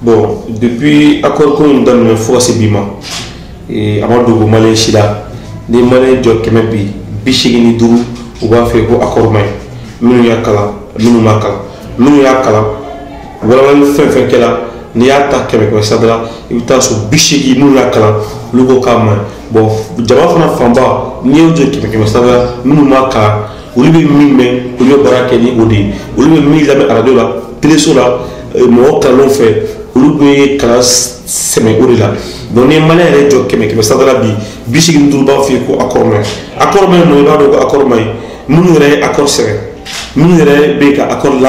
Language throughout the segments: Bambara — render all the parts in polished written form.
Bon, depuis accord ko in daminɛ fo ka se bi ma, a ma dogo Malien si la. Ni Malien jɔ 100 bi, 85 u b'a fɛ ko accord ma ɲi. Minnu y'a kalan, minnu m'a kalan, minnu y'a kalan, walawalali fɛn fɛn kɛla, n'i y'a ta 100 100 saba la, i bɛ taa sɔrɔ 80 minnu y'a kalan, olu ko k'a ma ɲi. Bon, jama fana fanba, n'i y'o jɔ 100 100 saba la, minnu m'a kalan, olu bɛ min mɛn, olu bɛ baara kɛ ni o de ye. Olu bɛ min lamɛn arajo la, teleso la, mɔgɔ kalanlenw fɛ, olu bɛ kalan sɛmɛ o de la. Donc ni Malien yɛrɛ jɔ 100 100 saba la bi, 85 b'a f'i ye ko accord ma ɲi. Accord ma ɲi mun, i b'a dɔn ko accord ma ɲi. Minnu yɛrɛ ye accord sɛbɛn, minnu yɛrɛ bɛ ka accord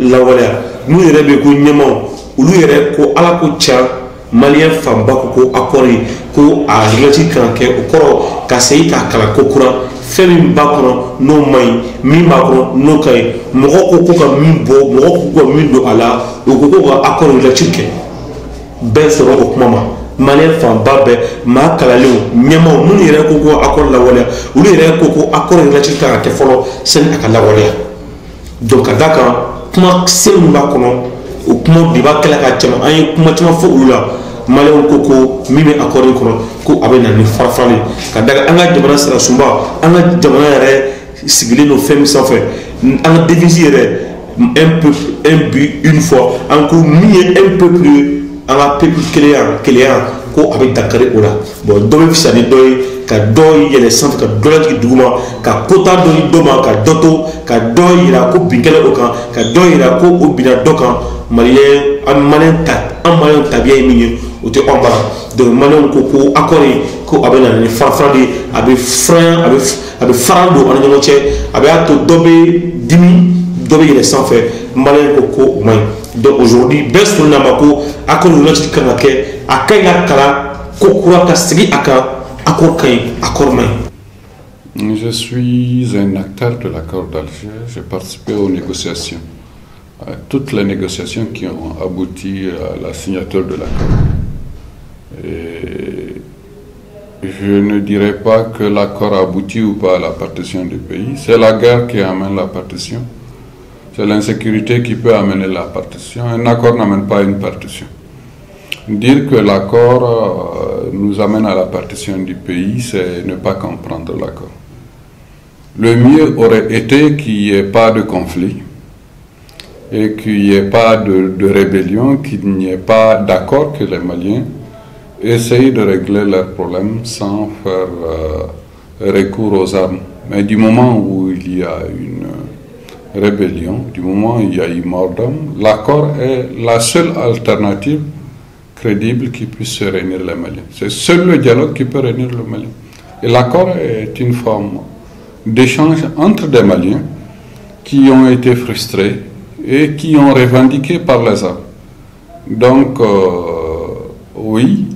lawaleya, minnu yɛrɛ bɛ ko ɲɛmaaw, olu yɛrɛ ko Ala ko tiɲɛ, Malien fanba ko ko accord ye ko a relecture kan ka kɛ. O kɔrɔ ka segin k'a kalan ko kura, fɛn min b'a kɔnɔ n'o man ɲi, min b'a kɔnɔ n'o ka ɲi, mɔgɔw ko ko ka min bɔ, mɔgɔw ko ko ka min don a la, u ko ko ka accord relecture kɛ. Bɛɛ sɔrɔ o kuma ma. Malien fanba bɛɛ, maa kalanlenw, ɲɛmaaw, minnu yɛrɛ ko ko accord lawaleya, olu yɛrɛ ko ko accord relecture kan ka kɛ fɔlɔ sani a ka lawaleya. Donc ka d'a kan kuma se min b'a kɔnɔ, o kuma de b'a kɛla ka caman, an ye kuma caman fɔ olu la. Maliyɛnw ko ko min bɛ accord in kɔnɔ, ko a bɛ na ni fara-farali, ka da kan an ka jamana sira sunba, an ka jamana yɛrɛ sigilen don fɛn min sanfɛ, an ka devise yɛrɛ, un peuple, un but, une foi. An ko min ye un peuple ye, an ka peuple kelenya kelenya, ko a bɛ dankari o la. Bon, dɔ bɛ fisaya ni dɔ ye, ka dɔ yɛlɛ sanfɛ, ka dɔ lajigin duguma, ka kota dɔ di dɔ ma, ka dɔ to, ka dɔ yira ko bin kɛla o kan, ka dɔ yira ko o binna dɔ kan. Malien, an Malien ta, an Malien tabiya ye min ye, o tɛ anw bara. Donc Maliyɛnw ko ko accord in, ko a bɛ na ni fara-fara de ye, a bɛ furan, a bɛ fara don an ni ɲɔgɔn cɛ, a bɛ y'a to dɔ bɛ dimi, dɔ bɛ yɛlɛ sanfɛ. Maliyɛn ko ko o man ɲi. Donc aujourd'hui bɛɛ sɔnna ma ko accord relecture kan ka kɛ, a ka ɲi ka kalan ko kura, ka segin a kan. Accord ka ɲi, accord man ɲi. Je suis un acteur de l'accord d'Alger. J'ai participé aux négociations, à toutes les négociations qui ont abouti à la signature de l'accord. Et je ne dirais pas que l'accord aboutit ou pas à la partition du pays. C'est la guerre qui amène la partition. C'est l'insécurité qui peut amener la partition. Un accord n'amène pas une partition. Dire que l'accord nous amène à la partition du pays, c'est ne pas comprendre l'accord. Le mieux aurait été qu'il n'y ait pas de conflit et qu'il n'y ait pas de rébellion, qu'il n'y ait pas d'accord, que les Maliens essayent de régler leurs problèmes sans faire recours aux armes. Mais du moment où il y a une rébellion, du moment où il y a eu mort d'homme, l'accord est la seule alternative crédible qui puisse réunir les Maliens. C'est seul le dialogue qui peut réunir le Mali. Et l'accord est une forme d'échange entre des Maliens qui ont été frustrés et qui ont revendiqué par les armes. Donc, oui,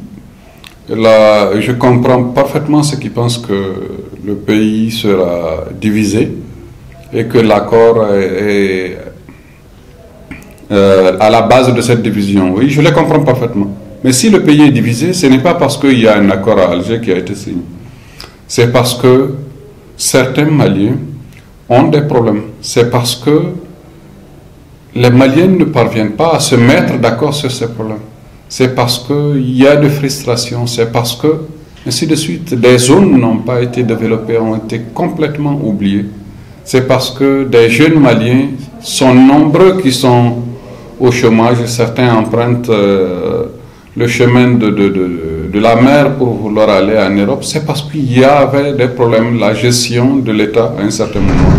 là, je comprends parfaitement ceux qui pensent que le pays sera divisé et que l'accord est à la base de cette division. Oui, je les comprends parfaitement. Mais si le pays est divisé, ce n'est pas parce qu'il y a un accord à Alger qui a été signé. C'est parce que certains Maliens ont des problèmes. C'est parce que les Maliens ne parviennent pas à se mettre d'accord sur ces problèmes. C'est parce qu'il y a des frustrations, c'est parce que, ainsi de suite, des zones n'ont pas été développées, ont été complètement oubliées. C'est parce que des jeunes Maliens sont nombreux qui sont au chômage, certains empruntent le chemin de la mer pour vouloir aller en Europe. C'est parce qu'il y avait des problèmes. La gestion de l'État, à un certain moment,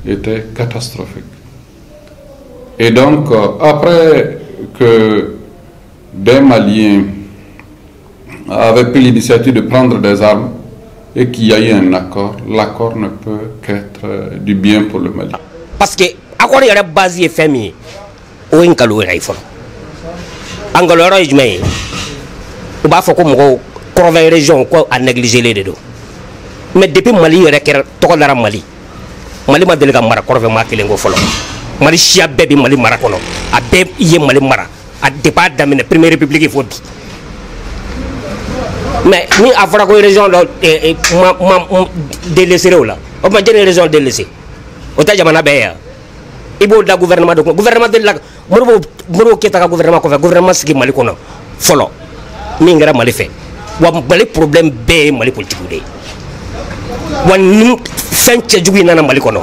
était catastrophique. Et donc, après que des Maliens avaient pris l'initiative de prendre des armes et qu'il y a eu un accord, l'accord ne peut qu'être du bien pour le Mali. Parce que accord yɛrɛ base ye fɛn min ye, o ye nkalon yɛrɛ ye fɔlɔ. A nkalon yɔrɔ ye jumɛn ye? U b'a fɔ ko mɔgɔw kɔrɔfɛ région ko a négligé de don. Mais depuis Mali yɛrɛ kɛra tɔgɔ dara Mali, Mali ma deli ka mara kɔrɔfɛ maa kelen ko fɔlɔ. Mali siya bɛɛ bɛ Mali mara kɔnɔ, a bɛɛ ye Mali mara a depuis a daminɛ première république fo bi. Mais ni a fɔra ko région dɔ ma délaissé o la, o tuma jɔnni ye région délaissé? O tɛ jamana bɛɛ ye wa? I b'o da gouvernement de kun. Gouvernement de la Modibo Keita ka gouvernement kɔfɛ, gouvernement sigi Mali kɔnɔ fɔlɔ min kɛra Mali fɛ. Wa Mali problème bɛɛ ye Mali politique de ye. Wa ni fɛn cɛjugu in nana Mali kɔnɔ,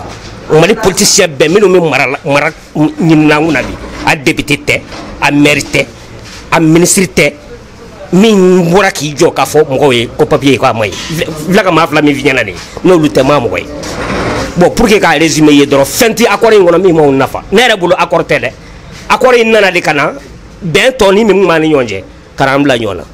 Mali politicien bɛɛ minnu bɛ mara ɲinina an kunna bi, a député tɛ, a maire tɛ, a ministre tɛ, min bɔra k'i jɔ k'a fɔ mɔgɔw ye ko papier k'a ma ɲi. Bila ka maa fila min f'i ɲɛna nin ye, n'olu tɛ maa mɔgɔ ye. Bon, pour que k'a résumer ye dɔrɔn, fɛn tɛ accord in kɔnɔ min m'anw nafa. Ne yɛrɛ bolo accord tɛ dɛ. Accord in nana de ka na bɛn tɔ ni min b'an ni ɲɔgɔn cɛ ka n'an bila ɲɔgɔn na.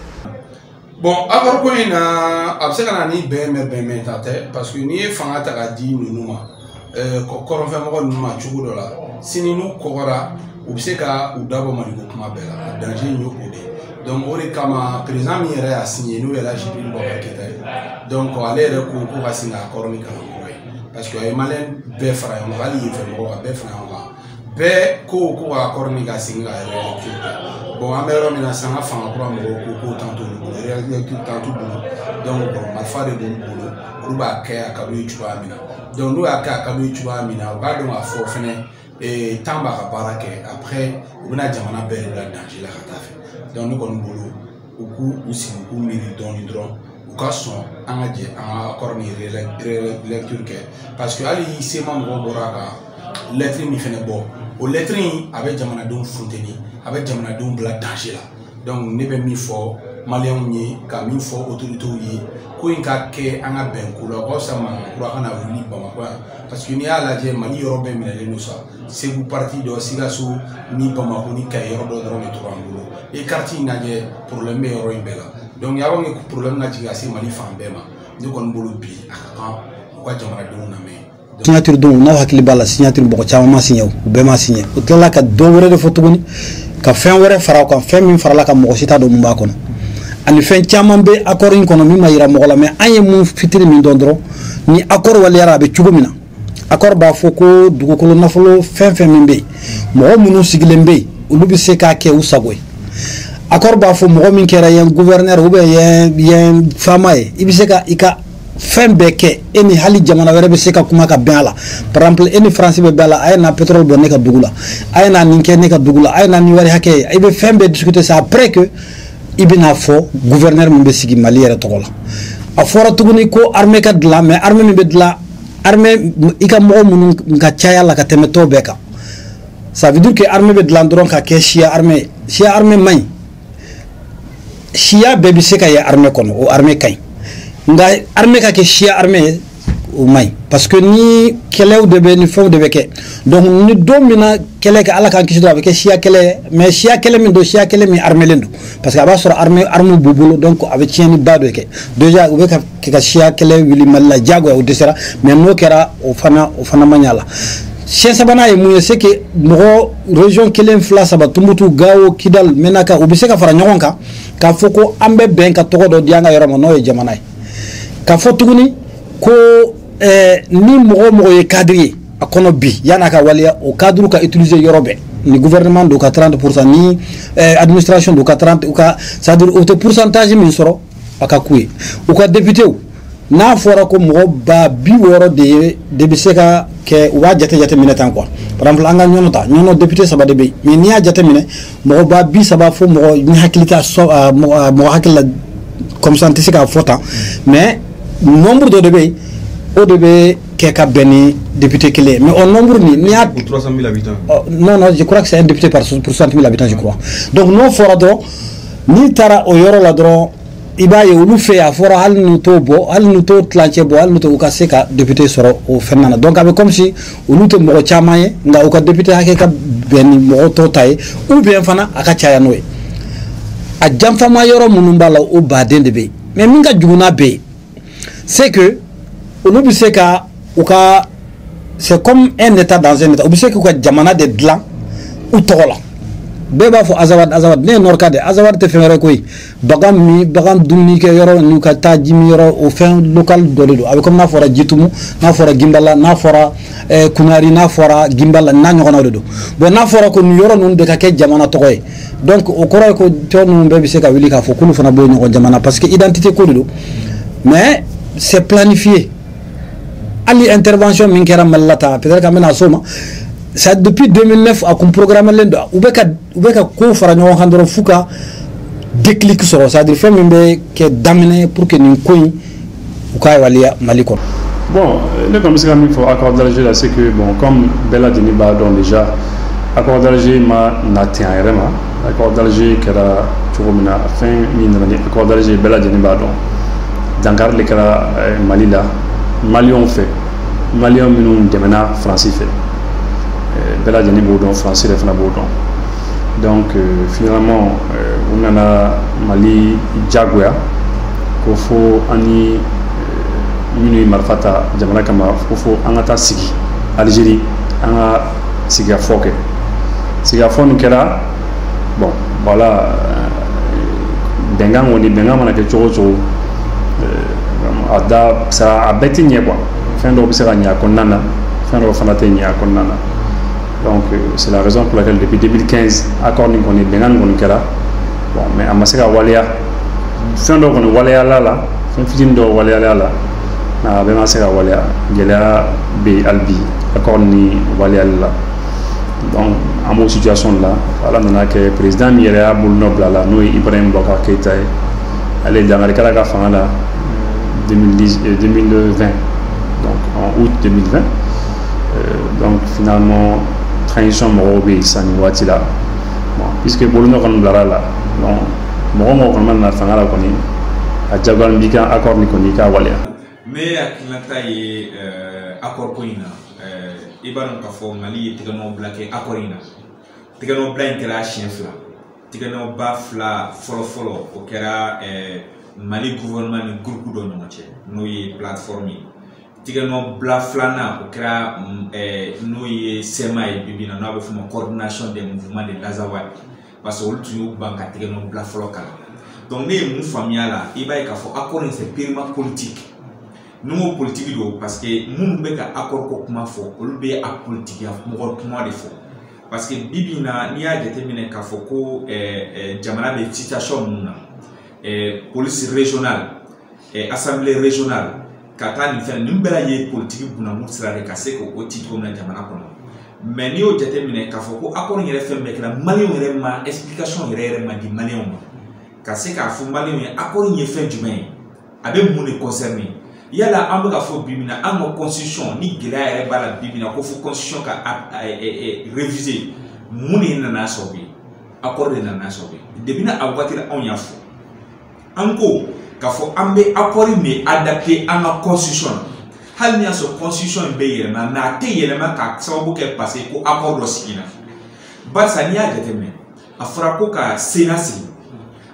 Bon, accord ko in na, a bɛ se ka na ni bɛn mɛ bɛn mɛ ta tɛ, parce que n'i ye fanga ta k'a di ninnu ma, kɔrɔnfɛmɔgɔ ninnu ma cogo dɔ la, sini n'u kɔgɔra, u bɛ se ka u dabɔ Maliko kuma bɛɛ la. A danger in ye o de ye. Donc o de kama, président min yɛrɛ y'a signé, n'o yɛrɛ Djibril Boubacar Keïta ye, donc ale yɛrɛ ko ko ka sin ka accord ni kalan kura ye, parce que a ye Malien bɛɛ fara ɲɔgɔn kan, hali yenfɛ mɔgɔw ka bɛɛ fara ɲɔgɔn kan, bɛɛ ko ko ka accord ni ka segin ka relecture kɛ. Bon, an bɛ yɔrɔ min na sisan, an ka fanga kura mɔgɔw ko k'o temps t'olu bolo, relecture temps t'u bolo. Donc bon, marifa de b'olu bolo, olu b'a kɛ a ka d'u ye cogoya min na. Donc n'u y'a kɛ a ka d'u ye cogoya min na, u k'a dɔn k'a fɔ fɛnɛ temps b'a ka baara kɛ. Après, u bɛna jamana bɛɛ de bila danger la ka taa fɛ. Donc ne kɔni bolo, u k'u u sigi, u k'u miiri dɔɔni dɔrɔn, u ka sɔn an ka jɛ an ka accord ni relecture kɛ, parce que hali CMA mɔgɔw bɔra ka lettre min fɛnɛ bɔ, o lettre in a bɛ jamanadenw funteni, a bɛ jamanadenw bila danger la. Donc ne bɛ min fɔ Maliyɛnw ye, ka min fɔ autorités ye, ko in ka kɛ an ka bɛn ko la, o ka fisa mankan kura ka na wuli Bamakɔ yan, parce que n'i y'a lajɛ, Mali yɔrɔ bɛɛ minɛlen don sa. Segu partie dɔ, Sikaso ni Bamakɔ ni Kayi yɔrɔ dɔ dɔrɔn de tora an bolo. I carte in lajɛ, problème bɛ yɔrɔ in bɛɛ la. Donc y'a ye, problème ka jigin ka se Mali fan bɛɛ ma. Ne kɔni bolo bi, a ka kan u ka jamanadenw lamɛn. Signature don, n'aw hakili b'a la, signature mɔgɔ caman ma signé, u bɛɛ ma signé. U tilala ka dɔ wɛrɛ de fɔ tuguni, ka fɛn wɛrɛ fara o kan. Fɛn min farala kan, mɔgɔ si t'a dɔn mun b'a kɔnɔ. Ani fɛn caman bɛ accord in kɔnɔ min ma yira mɔgɔ la. Mais an ye mun fitiri min dɔn dɔrɔn, ni accord waleyara, a bɛ cogo min na, accord b'a fɔ ko dugukolo nafolo fɛn fɛn min bɛ yen, mɔgɔ minnu sigilen bɛ yen, olu bɛ se k'a kɛ u sago ye. Accord b'a fɔ mɔgɔ min kɛra yen gouverneur ou bien yen faama ye, i bɛ se ka i ka fɛn bɛɛ kɛ. E ni hali jamana wɛrɛ bɛ se ka kuma ka bɛn a la. Par exemple, e ni France bɛ bɛn a la, a ye na pétrole bɔ ne ka dugu la, a ye na nin kɛ ne ka dugu la, a ye na nin wari hakɛ ye, i bɛ fɛn bɛɛ discuter. C'est après que i bɛna fɔ gouverneur min bɛ sigi Mali yɛrɛ tɔgɔ la. A fɔra tuguni ko armée ka dilan, mais armée min bɛ dilan, armée i ka mɔgɔ minnu ka caya la ka tɛmɛ tɔw bɛɛ kan. Ça veut dire que armée bɛ dilan dɔrɔn ka kɛ siya armée ye. Siya armée man ɲi. Siya bɛɛ bɛ se ka ye armée kɔnɔ, o armée ka ɲi, nka armée ka kɛ siya armée ye, o man ɲi, parce que ni kɛlɛw de bɛ ni fɛnw de bɛ kɛ. Donc ni don min na kɛlɛ kɛ, Ala k'an kisi dɔrɔn, a bɛ kɛ siya kɛlɛ ye. Mais siya kɛlɛ min don, siya kɛlɛ min armelen don, parce que a b'a sɔrɔ armée arme b'u bolo, donc a bɛ tiɲɛni ba dɔ kɛ. Déjà u bɛ ka siya kɛlɛ wuli Mali la, diyagoya o dɛsɛra. Mais n'o kɛra, o fana ma ɲa la. Siɲɛ sabanan ye mun ye? C'est que mɔgɔ région kelen, fila, saba, Tumutu, Gawo, Kidal, Menaka, u bɛ se ka fara ɲɔgɔn kan k'a fɔ ko an bɛ bɛn ka tɔgɔ dɔ di an ka yɔrɔ ma, n'o ye jamana ye. K'a fɔ tuguni ko ni mɔgɔ o mɔgɔ ye cadre ye a kɔnɔ bi, yan'a ka waleya, o cadre ka utiliser yɔrɔ bɛɛ, ni gouvernement don ka 30%, ni administration don ka 30, u ka, c'est à dire u tɛ pourcentage min sɔrɔ, a ka k'u ye. U ka député, n'a fɔra ko mɔgɔ 60 000 de ye de bɛ se ka kɛ, u b'a jate minɛ tan quoi. Par exemple, an ka Ɲɔnɔ ta, Ɲɔnɔ député saba de bɛ yen, mais n'i y'a jate minɛ, mɔgɔ 30 000 fo mɔgɔ ni hakili t'a sɔ mɔgɔ hakili la comme ça, n tɛ se k'a fɔ tan, mais nombre dɔ de bɛ yen, o de bɛ kɛ ka bɛn ni député kelen ye. Mais o nombre nin, n'i y'a Pour 300 000 habitants. Oh, non, non, je crois que c'est un député pour 60 000 habitants, je crois. Donc n'o fɔra dɔrɔn, n'i taara o yɔrɔ la dɔrɔn, i b'a ye olu fɛ yen, a fɔra hali n'u t'o bɔ, hali n'u t'o tilancɛ bɔ, hali n'u t'o, u ka se ka député sɔrɔ o fɛn na. Donc a bɛ comme si olu tɛ mɔgɔ caman ye, nka u ka député hakɛ ka bɛn ni mɔgɔ tɔw ta ye, ou bien fana a ka caya n'o ye. A janfama yɔrɔ minnu b'a la, o baden de bɛ yen. Mais min ka jugu n'a bɛɛ ye, c'est que olu bɛ se ka u ka, c'est comme un état dans un état, u bɛ se k'u ka jamana de dilan u tɔgɔ la. Bɛɛ b'a fɔ Azawad, Azawad. Ne ye Nord de, Azawad tɛ fɛn wɛrɛ koyi, bagan min, bagan dumuni kɛ yɔrɔ n'u ka taa ji min yɔrɔ, o fɛn local dɔ de don. A bɛ comme n'a fɔra Jitumu, n'a fɔra Ginbala, n'a fɔra Kunari, n'a fɔra Ginbala, n'a ɲɔgɔnnaw de don. Bon, n'a fɔra ko nin yɔrɔ ninnu de ka kɛ jamana tɔgɔ ye, donc o kɔrɔ ye ko tɔ ninnu bɛɛ bɛ se ka wuli k'a fɔ k'olu fana b'o ɲɔgɔn jamana, parce que identité ko de don. Mais c'est planifié. Hali intervention min kɛra Mali la tan, peut-être qu'an bɛna s'o ma. Ça depuis 2009 a kun programme len don, u bɛ ka ko fara ɲɔgɔn kan dɔrɔn f'u ka déclic sɔrɔ, c'est à dire fɛn min bɛ kɛ daminɛ pour que nin ko in u k'a waleya Mali kɔnɔ. Bon, ne kɔni bɛ se ka min fɔ accord d'Alger la, c'est que bon, comme bɛɛ lajɛlen b'a dɔn déjà, accord d'Alger ma na ten a yɛrɛ ma. Accord d'Alger kɛra cogo min na, fɛn min nana ni accord d'Alger, bɛɛ lajɛlen b'a dɔn, dankari de kɛra Mali la, maliyɛnw fɛ, maliyɛn minnu dɛmɛna Faransi fɛ, bɛɛ lajɛlen b'o dɔn, Faransi yɛrɛ fana b'o dɔn. Donc finalement u nana Mali jagoya ko fo an ni minnu ye marifa ta jamana kama, ko fo an ka taa sigi Algérie, an ka sigikafɔ kɛ. Sigikafɔ nin kɛra, bon voilà, bɛnkan kɔni, bɛnkan mana kɛ cogo o cogo, a da a bɛɛ tɛ ɲɛ quoi. Fɛn dɔw bɛ se ka ɲɛ a kɔnɔna na, fɛn dɔw fana tɛ ɲɛ a kɔnɔna na. Donc c'est la raison pour laquelle depuis 2015 accord nin kɔni, bɛnkan nin kɔni kɛra, bon, mais a ma se ka waleya. Fɛn dɔw kɔni waleyala la, fɛn fitinin dɔw waleyala la, nka a bɛɛ ma se ka waleya. Gɛlɛya bɛ yen hali bi accord ni waleyali la. Donc an b'o situation de la. Ala nana kɛ, président min yɛrɛ y'a bolonɔ bila la, n'o ye Ibrahim Boubacar Keïta ye, ale dankari kɛra ka fanga la 2010, 2020, donc en août 2020. Donc finalement transition mɔgɔw bɛ yen sisan nin waati la. Bon, puisque bolonɔ kɔni bilara la, donc mɔgɔ mɔgɔ kɔni mana na fanga la kɔni, a jagoyalen b'i kan accord ni kɔni i k'a waleya. Ne hakilinata ye accord ko in na, i b'a dɔn k'a fɔ Mali ye tɛgɛnɔ bila kɛ accord in na. Tɛgɛnɔ bila in kɛra siɲɛ fila. Tɛgɛnɔba fila fɔlɔ fɔlɔ, o kɛra Mali gouvernement ni groupe dɔ ɲɔgɔn cɛ, n'o ye plateforme ye. Tɛgɛnɔ bila filanan, o kɛra n'o ye CMA ye bibi in na, n'a bɛ f'o ma Coordination des mouvements de l'Azawad, parce que olu tun y'u ban ka tɛgɛnɔ bila fɔlɔ kalan. Donc ne ye mun faamuya la? I b'a ye k'a fɔ accord in, c'est purement politique. Ni n ko politique don, parce que minnu bɛ ka accord ko kuma fɔ, olu bɛ a politikiya mɔgɔ kuma de fɔ, parce que bi bi in na, n'i y'a jateminɛ k'a fɔ ko jamana bɛ situation mun na, police régionale, assemblée régionale, ka taa nin fɛn ninnu bɛɛ lajɛlen ye politique bunakun sira de ka se k'o ci cogo min na jamana kɔnɔ. Mais n'i y'o jateminɛ k'a fɔ ko accord in yɛrɛ, fɛn bɛɛ kɛra, maliyɛnw yɛrɛ ma explication yɛrɛ yɛrɛ ma di maliyɛnw ma, ka se k'a fɔ maliyɛnw ye accord in ye fɛn jumɛn ye, a bɛ mun de concerner. Yala an bɛ ka fɔ bi min na, an ka constitution ni gɛlɛya yɛrɛ b'a la bi min na, ko fo constitution ka réviser, mun de nana n'a sababu ye? Accord de nana n'a sababu ye. Depuis na a waati la, anw y'a fɔ, an ko k'a fɔ an bɛ accord in de adapter an ka constitution na, hali ni y'a sɔrɔ constitution in bɛ yɛlɛma, mais a tɛ yɛlɛma k'a sababu kɛ parce que ko accord dɔ siginna. Barisa n'i y'a jateminɛ, a fɔra ko ka Sénat sigi,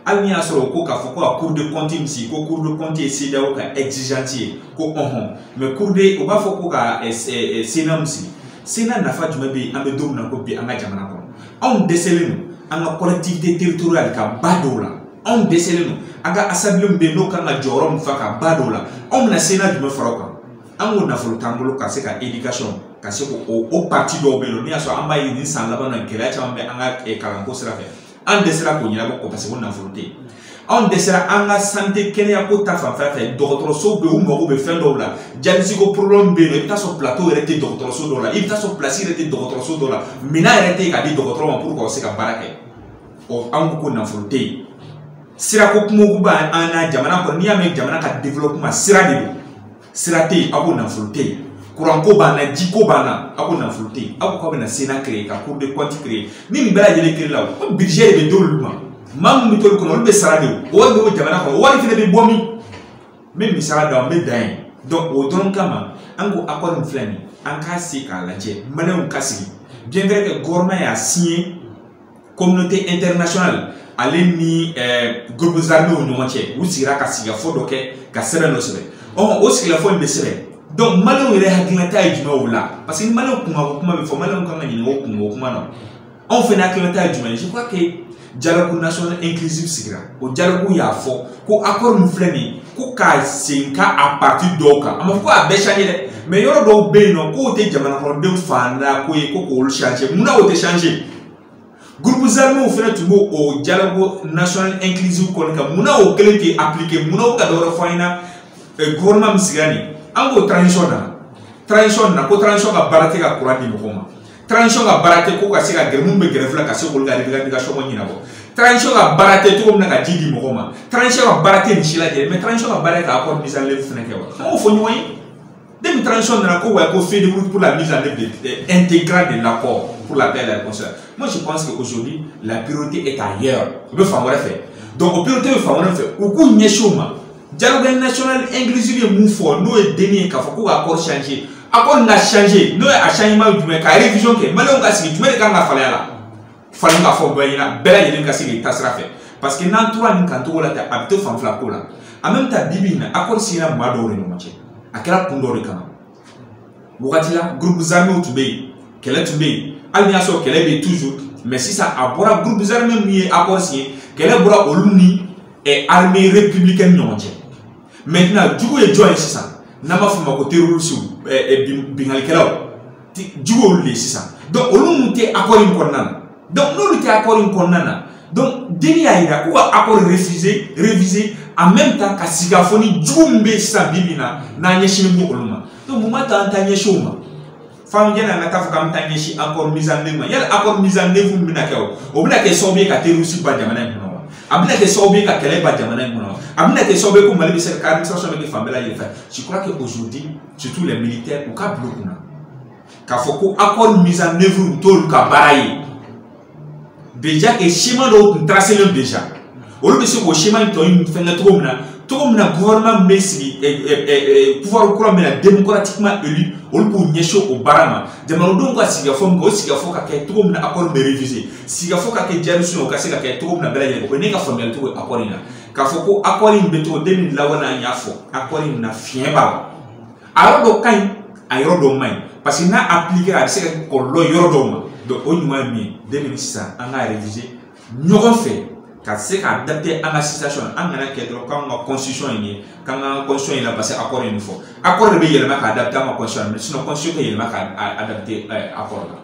hali ni y'a sɔrɔ ko k'a fɔ ko ka cour de compte min sigi, ko cour de compte ye CEDEAO ka exigence ye, ko ɔhɔn, mais cour de, u b'a fɔ ko ka Sénat min sigi, Sénat nafa jumɛn bɛ yen? An bɛ don min na ko bi, an ka jamana kɔnɔ, anw dɛsɛlen don an ka collectivité territoriale ka ba dɔw la, anw dɛsɛlen don an ka assemblée min bɛ yen n'o kan ka jɔyɔrɔ min fa ka ba dɔw la, anw bɛna Sénat jumɛn fara o kan? An k'o nafolo t'an bolo ka se ka éducation, ka se k'o o partie dɔw bɛ yen nɔ, n'i y'a sɔrɔ an b'a ye nin san laban na, gɛlɛya caman bɛ an ka kalanko sira fɛ, an dɛsɛra k'o ɲɛnabɔ ko parce que ko nafolo tɛ yen. Anw dɛsɛra an ka santé, kɛnɛya ko ta fanfɛla fɛ, dɔgɔtɔrɔsow bɛ yen, u mago bɛ fɛn dɔw la, dialyse ko problème bɛ yen nɔ, i bɛ taa sɔrɔ plateau yɛrɛ tɛ dɔgɔtɔrɔso dɔw la, i bɛ taa sɔrɔ place yɛrɛ tɛ dɔgɔtɔrɔso dɔw la, minɛn yɛrɛ tɛ yen ka di dɔgɔtɔrɔ ma pour que o ka se ka baara kɛ. Ɔ, an ko ko nafolo tɛ yen. Sirako kungo b'an na jamana kɔnɔ. N'i y'a mɛn jamana ka développement, sira de don, sira tɛ yen, aw ko nafolo tɛ yen. Kuranko b'an na, jiko b'an na, aw ko nafolo tɛ yen. Aw ko k'aw bɛna Sénat créer, ka cour de compte créer. Ni nin bɛɛ lajɛlen créer la, ko budget de bɛ d'olu ma, maa min bɛ t'olu kɔnɔ, olu bɛ sara de, o wari bɛ bɔ jamana kɔnɔ, o wari fana bɛ bɔ min? N bɛ misaliya d'aw ma, n bɛ dan yen. Donc o dɔrɔn kama, an ko accord min filɛ nin ye, an k'a se k'a lajɛ, maliyɛnw ka sigi. Bien vrai que gouvernement y'a signé, communauté internationale ale ni groupes armés ɲɔgɔn cɛ, u sigira ka sigikafɔ dɔ kɛ, ka sɛbɛn dɔ sɛbɛn. Ɔ, o sigikafɔ in bɛ sɛbɛn, donc maliyɛnw yɛrɛ hakilinata ye jumɛn o la? Parce que ni maliyɛnw kunkanko kuma bɛ fɔ, maliyɛnw kan ka ɲininka o kunko kuma na. Anw fana hakilinata ye jumɛn ye? Je crois que dialogue national inclusif sigira, o dialogue y'a fɔ ko accord min filɛ nin ye, ko ka sen ka a partie dɔw kan, a ma fɔ ko a bɛɛ changer dɛ, mais yɔrɔ dɔw bɛ yen nɔ k'o tɛ jamana kɔnɔdenw fan ko ye, ko k'olu changer. Munna o tɛ changer? Groupes armés fana tun b'o o dialogue national inclusif kɔni kan, munna o kelen tɛ appliquer? Munna o ka dɔ wɛrɛ fɔ an ɲɛna? Gouvernement min sigira nin, an k'o transition nana, transition nana ko transition ka baara tɛ ka courant di mɔgɔw ma. Transition ka baara tɛ ko ka se ka gɛrɛ minnu bɛ grève la ka se k'olu ka revendication ko ɲɛnabɔ. Transition ka baara tɛ cogo min na ka ji di mɔgɔw ma. Transition ka baara tɛ nin si lajɛ, mais transition ka baara ye ka accord mise en œuvre fɛnɛ kɛ wa. An k'o fɔ ɲɔgɔn ye. Depuis transition nana ko ouais, ko feuille de route pour la mise en œuvre intégrale de l'accord pour la paix et la réconciliation. Moi je pense qu'aujourd'hui la priorité est ailleurs. U bɛ fan wɛrɛ fɛ. Donc o priorité bɛ fan wɛrɛ fɛ, u k'u ɲɛsin o ma. Dialogue national inclusif ye mun fɔ, n'o ye denni ye k'a fɔ ko ka accord changer. Accord ka changer, n'o ye a changement jumɛn, ka révision kɛ, maliyɛnw ka sigi jumɛn de kan ka falen a la. Falen ka fɔ bɛɛ ɲɛna, bɛɛ lajɛlen ka se k'i ta sira fɛ. Parce que n'an tora nin kan cogo la ten, a bɛ to fan fila ko la. En même temps, bi bi in na, accord signera maa dɔw de ɲɔgɔn cɛ. A kɛra kun dɔw de kama. Wagati la, groupes armés tun bɛ yen, kɛlɛ tun bɛ yen. Hali n'i y'a sɔrɔ kɛlɛ bɛ yen toujours, mais sisan a bɔra groupes armés min ye accord signé, kɛlɛ bɔra olu ni armée républicaine ɲɔgɔn cɛ. Maintenant, jugu ye jɔn ye sisan? N'an b'a fɔ o ma ko terroristes, binkannikɛlaw, jugu olu de ye sisan. Donc olu mun tɛ accord in kɔnɔna na. Donc n'olu tɛ accord in kɔnɔna na, donc DNI y'a yira k'u ka accord refuser, réviser en même temps ka sigi k'a fɔ ni jugu min bɛ yen sisan bi bi in na, n'an ɲɛsinnen b'o olu ma. Donc mun b'a to an t'an ɲɛsin o ma? F'an yanni an ka taa fɔ k'an bɛ taa ɲɛsin accord mise en œuvre ma. Yali accord mise en œuvre min bɛna kɛ o, o bɛna kɛ sababu ye ka terroriste ban jamana in kɔnɔ wa? A bɛna kɛ sababu ye ka kɛlɛ ban jamana in kɔnɔ wa? A bɛna kɛ sababu ye ko Mali bɛ se ka administration bɛ kɛ fan bɛɛ lajɛlen fɛ. Je crois que aujourd'hui, surtout les militaires, u ka bila u kunna k'a fɔ ko accord mise en œuvre t'olu ka baara ye. Déjà que schéma dɔw tun tracé len déjà, olu bɛ se k'o schéma in tɔ in fɛngɛ cogo min na gouvernement min bɛ sigi, pouvoir kura min na démocratiquement élu, olu b'u ɲɛsin o baara ma. Jamanadenw ka sigikafɔ min kɛ, o sigikafɔ ka kɛ cogo min na, accord bɛ réviser, sigikafɔ ka kɛ jaabi o ka se ka kɛ cogo min na bɛɛ lajɛlen. O ye ne ka faamuyali cogo ye accord in na. K'a fɔ ko accord in bɛ cogo depuis laban an y'a fɔ accord in na, fiɲɛ b'a la. A yɔrɔ dɔ ka ɲi, a yɔrɔ dɔ man ɲi, parce que n'a appliqué, a bɛ se ka kɔlɔlɔ yɔrɔ dɔw ma. Donc o ɲuman ye min ye, depuis sisan an ka réviser ɲɔgɔn fɛ ka se ka adapter an ka situation. An kana kɛ dɔrɔn k'an ka constitution ye nin ye, k'an ka constitution yɛlɛma, parce que accord ye nin fɔ. Accord de bɛ yɛlɛma ka adapter an ka constitution, mais sinon constitution tɛ yɛlɛma ka adapter accord la.